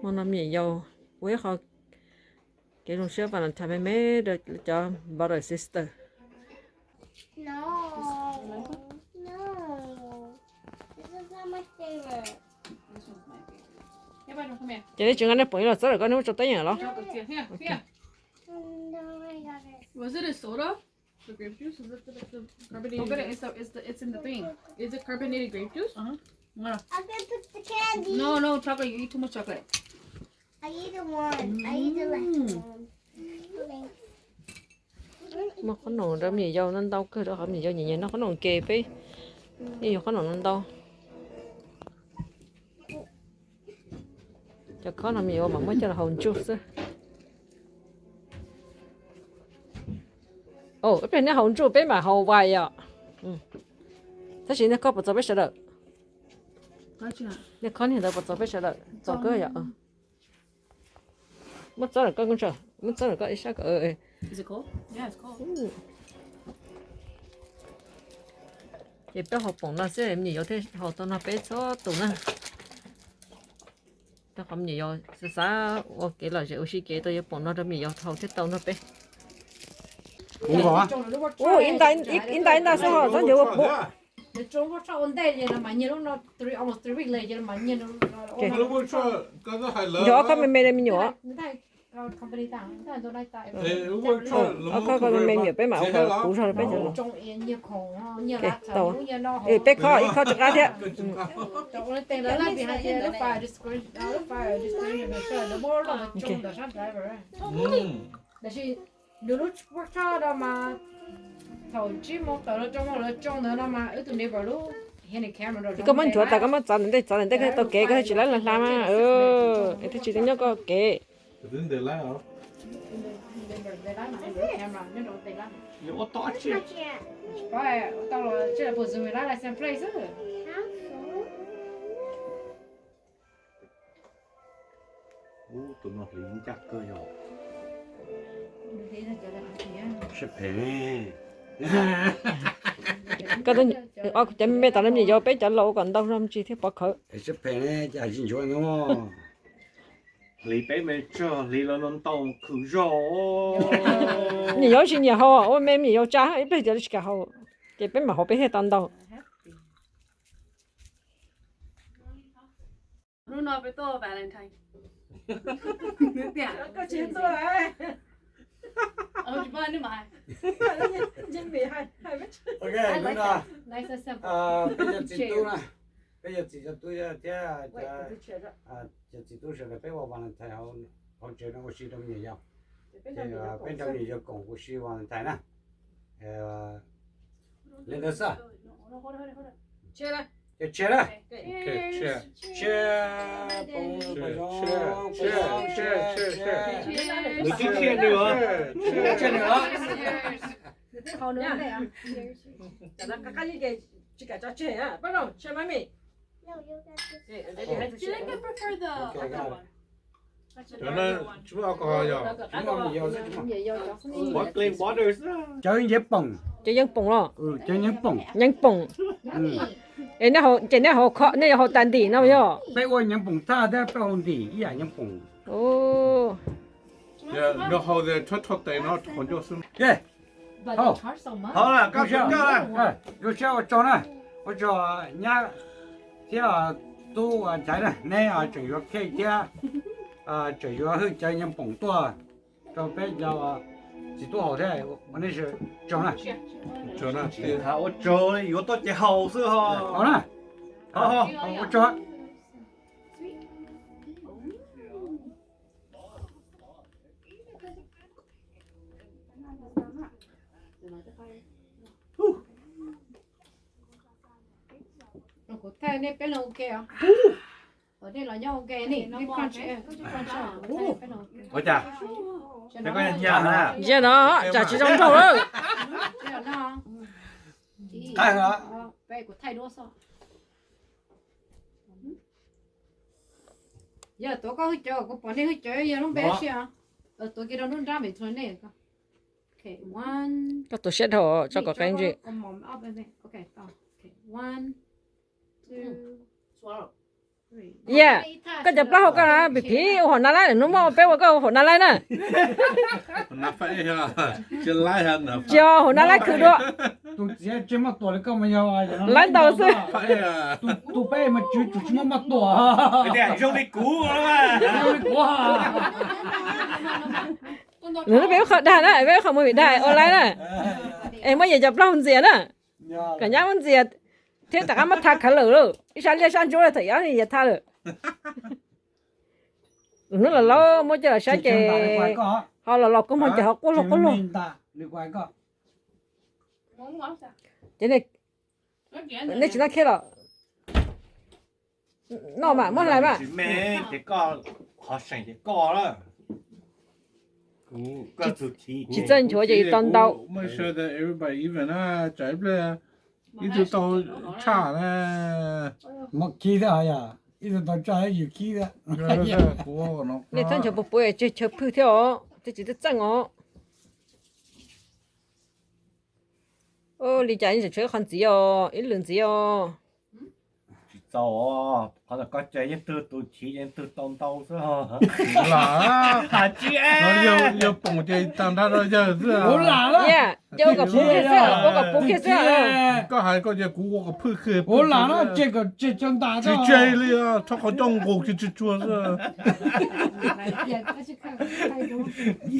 Hmo no me nyuam yaus ua ib qho kev zoo siab Valentine me me rau cov brother sister. No, no, this is not my favorite. Ces nej tsis nqa nej pom los txob lawm koj, nej muab tso teeb yam los. Was it a soda? The grape juice? Is it the, the, the carbonated? It's, the, it's, the, it's in the thing. Is it carbonated grape juice? Uh-huh. No. I'm gonna put the candy. No, no, chocolate. You eat too much chocolate. I eat the one. I eat the last one. Muab qhob noom rau me nyuam yaus no ntau kawg rau qhov me nyuam yaus nyiam nyiam noj qhob noom ces peb yeej yuav qhob noom no ntau. Cov khob no me nyuam mam muab coj los haus ntsuj xwb. Ib pliag neb haus ntsuj peb mam haus vais yom. Tab sis nej khob puas txaus peb sawv daws? Nej khob niag ntawd puas txaus peb sawv daws? Txaus kawg yom. Muab txob lawm koj, muab txob lawm koj ib sab ko. Ces peb haus poom no xwb me nyuam yaus thiaj haus tau nrog peb txhua tus na. Rau qhov me nyuam yaus xav xav ua kev lom zem ua si ces tau yuav poom no rau me nyuam yaus haus thiaj tau nrog peb. Ib nta ib nta xwb ho txhob ncuav ua puv. Ncuav ob khob me me li me nyuam. Ob khob me me me nyuam peb mam ua kom puv zog rau peb cov lus. Tau. Peb khob ib khob rov qab thiab. Koj muab nchuav tas koj muab txov ntawm ntej, txov ntawm ntej koj tau kev koj thiaj tsis laib hla mas. Thiaj tsis tau nyob koj kev. Ub, tus no hliv ncaj kawg yog. Siab phem ne. Cov me me tas no me nyuam yaus, peb cov laus ua kom ntau zog me ntsis thiaj pov khawv. Siab phem ne, cas tsis ntsuav no. Hliv peb me tsawg hliv los no ntau khwv zog. Me nyuam yaus tsis nyiam haus, ua me me nyuam yaus tsa ib pliag cov tsis kam haus, ces peb mam haus peb thiaj tau ntau. Hnub no peb tuaj Valentine. Tiag. Ok, hnub no peb cov txiv tub na, peb cov txiv tub thiab cov txiv tub sawv daws peb ua Valentine hauv tsev no ua si rau me nyuam yaus. Ces peb nrog me nyuam yaus koom ua si Valentine na. Li ntawd xwb. Ces tshiab na. Tshiab. Nws twb tshiab nws os. Tshiab nws os. Tsis kam tso tseg, pab rau tshiab mami. Cov no tsis muaj alcohol yog? Sparkling water xwb. Cov yeeb poom. Cov yeeb poom los? Cov yeeb poom. Yeeb poom. Es nej haus, ces nej haus kho, nej yuav haus tas ntim no yog? Peb ua yeeb poom tag thiab peb haus ntim ib yam yeeb poom. Nrog haus, tshuav rho tes no qhov ncauj xwb. Zoo siab ua tsaug na, ua tsaug nyab thiab tub Ncaiv na, neb tseem yuav cake thiab tseem yuav hwj cov yeeb poom tuaj rau peb cov txiv tub haus thiab, ua nej tsaug na. Ua tsaug li yuav tuaj ces haus xwb ho. Haus na. Ua tsaug. Kuv thaij nej peb leeg ua ke os. Nej los nyob ua ke ni, nej crunch, crunch, kuv thaij peb leeg ua ke. Ua cas? Yog no, tsam tsis zoo nraug lawm. Kuv thaij duab xwb. Yog tuav koj hwj cawv, kuv pom nej hwj cawv yog lub npe si os. Tuav kiag rau nruab nrab me txhua nej. Koj tu siab dhau, tso kom qee ntsis. Yog koj cov plaub hau koj na, pim phiv ua hauv nav laib, hnub muaj peb ua koj ua hauv nav laib na. Tsis yog hauv nav laib khwv dua. Laib ntau xwb. Tus peb mas tswv tsum tsis muaj maj tuam. Zoo li kuv. Nws lub peb ub qhov dag na, peb ub qhov mus vim dag ua laib na. Es muab yawg cov plaub hau ntxias na. Kom nyab muab ntxias thiab rov qab muab tha khawv lawm lauj. Ib sab liaj sab ntsuab lawm thaum ub ni yawg tha lawm. Lwm hnub los laub muab coj los saib ces ho los los kua muag ces ho quaj luag quaj luag. Ces nej tsis noj khiab los noj mas muab hlais mas. Tsis txawj nchuav ces tau ntau. Ib tug tau tshaj na. Muab khib thiab, ib tug tau tshaj yus khib thiab. Nej txawj nchuav puv puv tseg chaw phwj thiab os, tej tsis txawj txeej os. Li cas tseem tshuav ib qho ntxiv os, ib lwm ntxiv os. Tsis txaus, qhov ntawd koj ces yeej twg tus chiv yeej twg tau ntau xwb. Lam, has tsis es yog poom ces tag nrho rau yawg xwb. Ces ua kom puv kiag xwb, ua kom puv kiag xwb. Koj hais koj ces kuv ua kom phwj kiag. Lam no tseg kom tseg cov ntas, tsis tseg li, rho qhov coj nqus kiag tsuag tsuag xwb.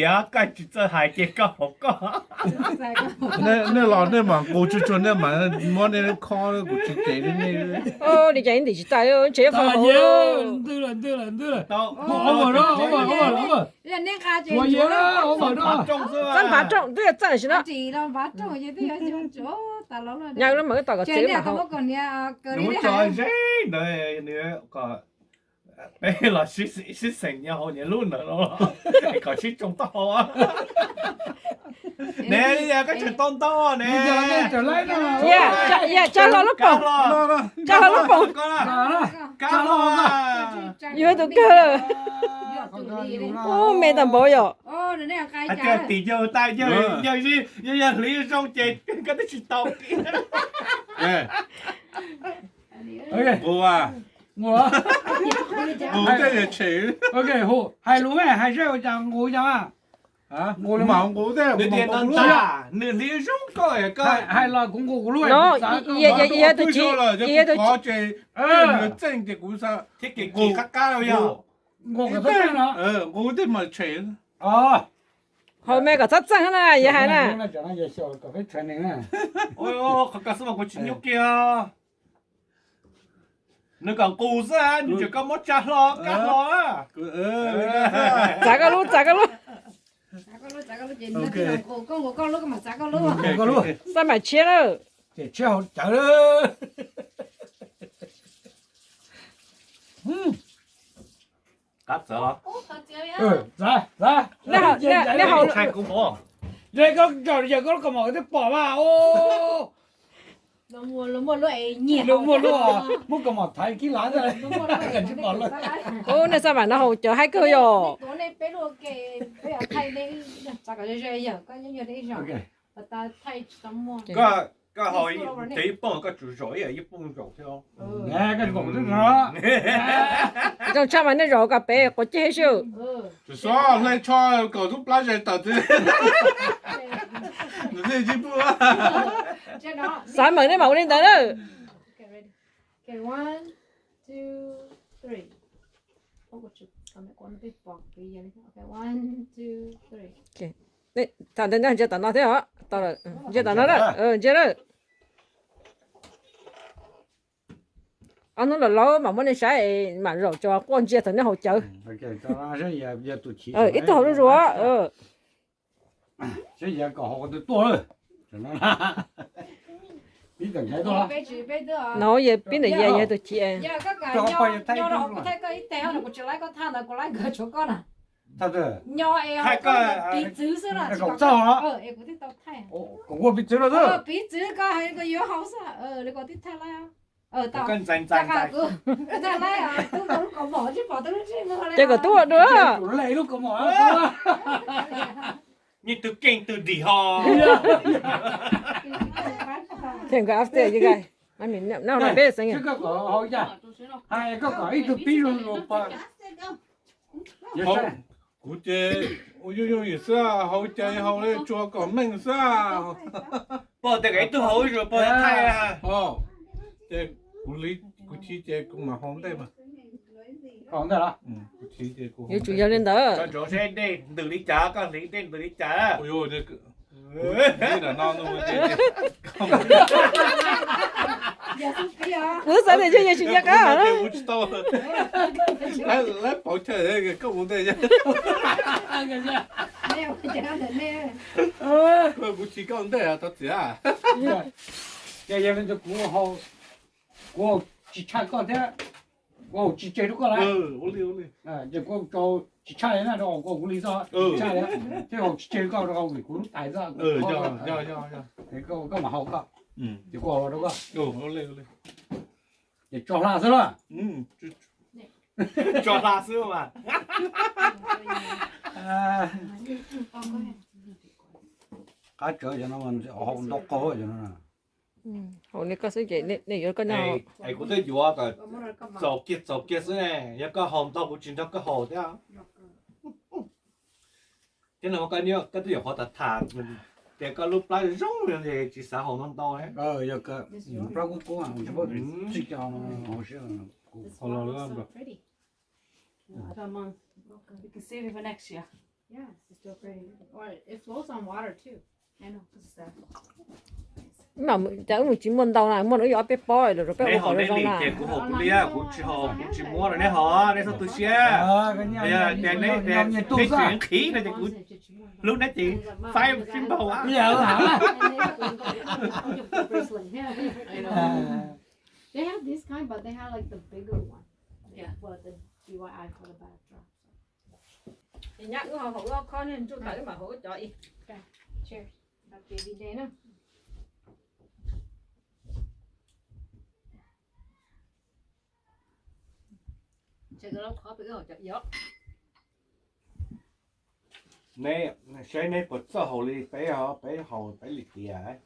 Yog koj tsis txawj hais ces koj haum koj. Nej los nej mam nqus tsuag tsuag, nej mam muab nej khob, kuv tsis cem li nej. Li cas ntim tsis tau, ntshe qhov txaj npav rooj twb yog txaj si no. Nws muab tso ze ntawd, peb los sib xeem nyob hauv niam lub ntawd los, kom sib tsoo taub hau. Ne, koj tseem tau ntau ne. Yog tsa hlo lub poom, tsa hlo lub poom. Kab hlo, yuav tus kawg lawm. Ub, me tag npaum yom. Hais tias tim yawg tas, yawg, yawg, yawg hliv zoo ces koj twb tsis tau. Nqus, nqus tej yog tshem. Hais lus, hais seb ua cas nqus yog. Nws tias nws tas, nws hliv zoo koj, hais los kuv nqus kuv lub. Yog tus chiv, yog tus chiv, nws txeej ces kuv xav thiab, kev nqus qab qab yog nqus tej mas tshem. Haus me kom txhob txeej na, yog hais na. Qhov koj xwb mas kuv tsis nyuaj kiag. Nws kom nqus xwb, nws tseem kom muab tsa hlo, kab hlo. Txav koj lub, txav koj lub. Xab mam tshiab na. Qab txawv los? Yawg koj lub kaus mom twb pom mas. Muaj lub, muab kaus mom thaiv kib lav. Ub, nej xab mam no haus cawv haib kawg yom. Koj haus cov ib pooj, koj tsum zaum ib pooj zaum thiab. Zoo tshaj mas nej zaum kom pem quav ceg sib. Tsis xav hle tsho kom xub plab ze tawm txiv. Xav mam nej mam ua li ntawd na. Tham ntawd ntsia tom no thiab os. Ntsia tom no na. Ob hnub los laub mam muab nej saib, mam zaum tso quaj ntsia thaum nej haus cawv. Ib tug haus zuj zus. No yog pib ntawm yawg tus chiv. Kuv ua piv txwv lawm. Ces kom tub ua dua. Nyiaj twg keej twg dim ho. Peb xeev. Hais koj kom ib tug pib zoo zoo pog. Kuv ces ua yooj yooj yim xwb, haus cas haus li, tsuas kom meej xwb. Pog tias kom ib tug haus ib tug pog thaij. Ces kuv, kuv chim ces kuv mam haus ntej mas. Haus ntej los? Yuav tsum yog li ntawd. Ntws li cas, koj hliv dej ntws li cas? Kuv xav tias yeej yuav tsum nco qab. Lawv pauv chaw koj mus ntej. Kuv chim koj ntej thov txim. Ces yog li ntawd kuv, kuv tsis tshaj koj thiab, kuv tsis tseg rau koj lawm. Ces kuv tsis tshaj li na, rau qhov kuv hu li xwb, tsis tshaj li, thiab haus tsis tseg rau koj rau qhov kuv lub tais xwb. Koj mam haus koj, ces kuv haus los rau koj. Ces tso hla xwb los? Tso hla xwb mas. Qab tsawv cov no haus ntau qaug cov no. Haus li koj xwb ces nej yuav koj nyob. Es kuv twb yuav kom txaus kiag txaus kiag xwb ne, yog koj haus ntau kuv tsis nrog koj haus thiab. Thiab no koj, koj twb yuav qhov tham tham tias koj lub plab zoo zoo es tsis xav haus ntau ntau. Yog koj plab kub kub, tsis paub txij co haus siab. Haus los lawm. Mas cas wb mus tsis muaj ntau na, muaj no wb yuav ob peb pob los rau peb ua haus zoo zoo na. Ces kuv haus kuv li, kuv tsis haus kuv tsis muab rau neb haus, neb txhob tu siab. Tias neb, neb tseem nqhis no ces kuv hlub neb ces faib sib npaug. They have this kind, but they have like the bigger one. Yeah. For the D I Y for the backdrop. Ces nyab wb ho haus wb ob khob, neb ntsuj tas wb mam haus wb cov ib. Cheers. Happy every day na. Ces wb ob khob peb wb haus cov ib os. Neb saib neb puas txawj haus li peb os, peb haus peb li tiag.